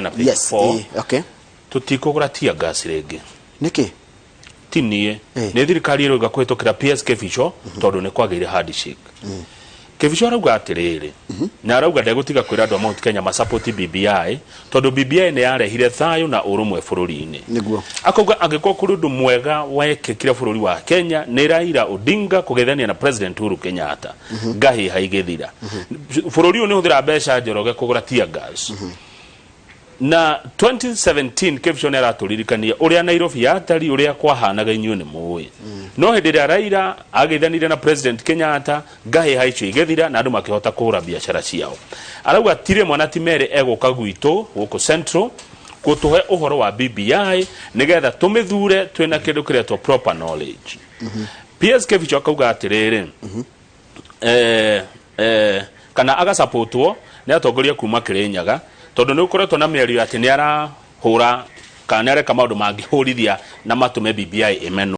Na page 4. Okay. Tũtikũgũra tear gas rĩngĩ. Nĩkĩ? Ti niĩ. Nĩ thirikari ĩrauga kũhĩtũkĩra PS Kĩbico, tondũ nĩ kwagĩire handshake. Kĩbico arauga atĩrĩrĩ, na arauga ndegũtiga kwĩra andũ a Mount Kenya masupport BBI, tondũ BBI nĩ yarehire thayũ na ũrũmwe bũrũri-inĩ. Akauga angĩkorwo kũrĩ ũndũ mwega wekĩkire bũrũri wa Kenya, nĩ Raila Odinga kũgeithania na President Uhuru Kenyatta, ngahĩha igĩthira. Bũrũri ũyũ nĩ ũhũthĩra mbeca, Njoroge, kũgũra tear gas. Na 2017 Kevsho nĩ aratũririkania ũrĩa Nairobi yatari, ũrĩa kwahanaga, inyuĩ nĩ mũĩ. No hĩndĩ ĩrĩa Raila ageithanire na President Kenyatta, ngahĩha icio igĩthira na andũ makĩhota kũhũra biacara ciao. Arauga ti rĩmwe na ti merĩ egũka gwitũ gũkũ Central gũtũhe ũhoro wa BBI, nĩgetha tũmĩthure twĩna kĩndũ kĩretwo proper knowledge. PS Kevsho akauga atĩrĩrĩ, kana agasapotwo nĩ atongoria kuma Kirinyaga, tondũ nĩ ũkoretwo na mĩario atĩ nĩ arahũra kana nĩ areka maũndũ mangĩhũrithia na matũme BBI ĩmenwo.